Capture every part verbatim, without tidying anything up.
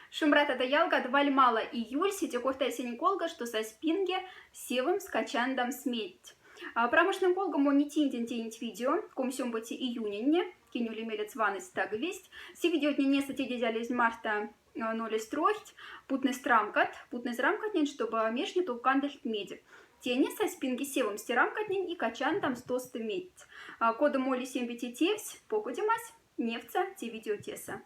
Шумбратада, ялгат, вальмала июль, сите корта эсень колга, што сась пинге севомс качандомс медь. А, прамошнем колга мон не тиньдин тенить видео, комсём быти июньне, кинь ули мелец ванность, таг весть. Се видеотненеса тедезь алезь марта, а, ноль строхть, путнесть рамкат, путнесть рамкатнень, штоба мешне тов кандыльть медь. Тенеса сась пинге севомс те рамкатнень и качандомс тосты медь. А, кода моли сембе те тевсь, покодемась, невтса те видеотеса.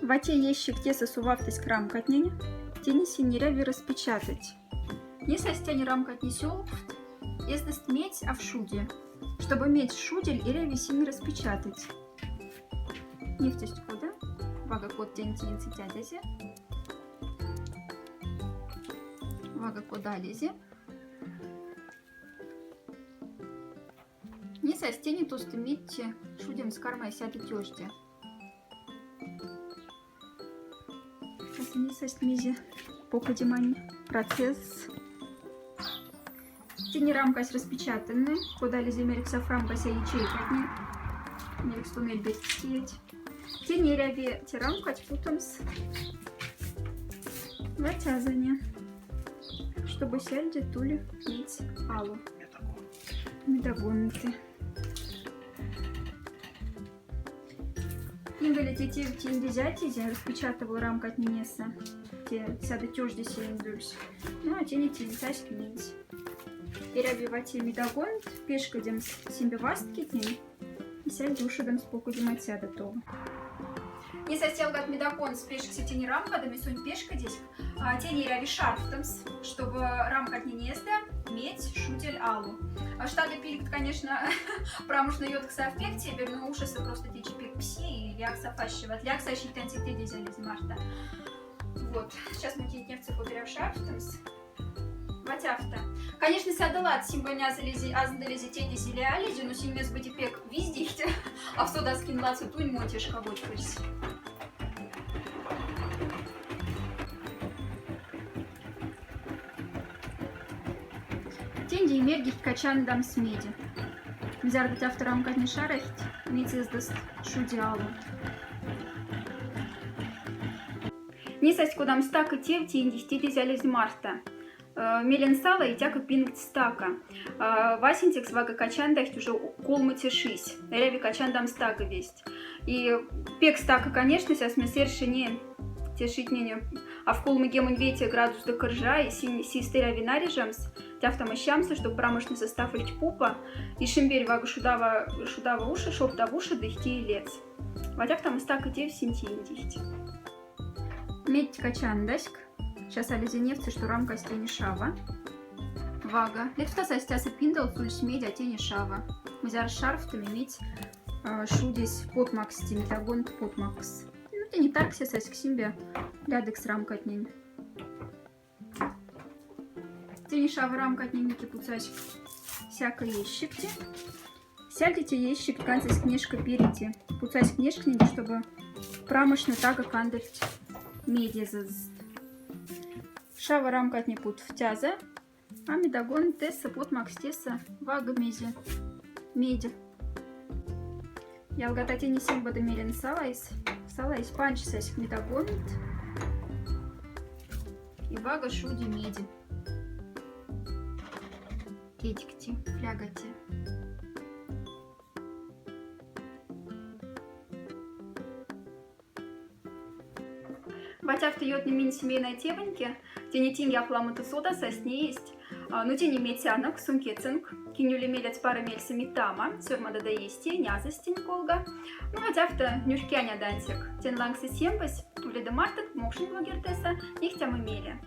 Вате ящик теса сувавтысь рамкатнень, тени синь эряви распечатать. Не сась тени рамкатне сёлкфт, эздыст медь а в шуде. Чтобы медь шудель, эряви синь распечатать. Невтсть кода, вага код тень теньцы тядязе, вага код алезе. Не сась тени тосты медьте шудемс кармай сяда тёжде. Ас не сась мезе, покодемань процесс. Тени рамкась распечатанный, кода алезе мярекса рамкась ячейкатне. Мярекс тон эльбет сеть. Тени эряви те рамкать путомс ватязане, чтобы сяльде тули медь алу. Медогонты. Ингеле те, те, тендезь атязе распечатывал рамкатненеса. Те сяда тёждясь индульсь. Ну, а тени тени сась медь. Эряви вате медогон, пешкодемс сембе васткетнень. И сяльде ушедомс покодемать сяда тов. Не сась, ялгат, медогон пешксе тени рамкадом, и сонь пешкодеськ. А, тени эряви шарфтомс, чтобы рамкатненездо медь шудель алу. А штады пиликт, конечно, прамошно ёткса аф пек теберь, но ушедса просто течи пек пси, и лякса фащеват. Лякса ещё тянь сеть тедезь алезь марта. Вот, сейчас мы тень невтса коберяв шарфтомс. Ватяфта. Конечно, сяда лат, симбоняз лезе, азында лезе тедезь или алезе, но синь мез быди пек виздихть, а в содас кин лацу тунь монтешка вот кырсь. Тенди мердихть качандомс меди. Зярдо тяфта рамкатне шарахть, медь эздост шуди алу. Не сась кодам стака тев тендихть тедезь алезь марта. Э, мелень сала и тяка пингть стака. Э, васенцекс вага качандахть уже колмоце шись. Эряви качандам стака весть. И пек стака, конечно, сяс ме сэрши не тешитнене. А в колмогемонь вете градус да кыржа, и синь, сист эряви нарежамс, тяфтама сямса, чтоб прамошно составльть пупа, и шимберь вага шудава, шудава уша, шоптав уша, дыхти и лец. Ватяфтама стака тев синь тендихть. Медь качандаськ. Сейчас алезе невтса, что рамкась тени шава. Вага. Лектаса стяса пиндал сульсь медь, а тени шава. Мзяр шарфтами медь, А, шудесь потмаксте, медагонт потмакс. Ну, тяни тарксясаськ симбе лядыкс рамкатнень. Тяни шафа рамкатнень мики пуцаськ сяка ящикте. Сяльтте ящик кандзаськ нешка перети. Пуцаськ нешканень, чтобы прамашно тага кандыльть медезэст. Шафа рамкатне пут втяза. А медагонт тесса, потмакс тесса вага мезе, медь. Ялгата, тяни симбода мелен салайсь, салайсь панчсаськ медагонт и вага шуди медь. Кедькте, флягате. Вать афта ётны минь семейной тевеньке. Тяни тинге ахламонту содаса сне есть. А, ну, тяни медся анок, сум ке цинк. Кинь уле мелят, пара мельса митама, сёрмада да ести, нязыстень колга. Ну, вать афта нюшкяня дансик. Тянь лангса симбось, уледа мартык, мокшень блогер тесса, нихтяма меле.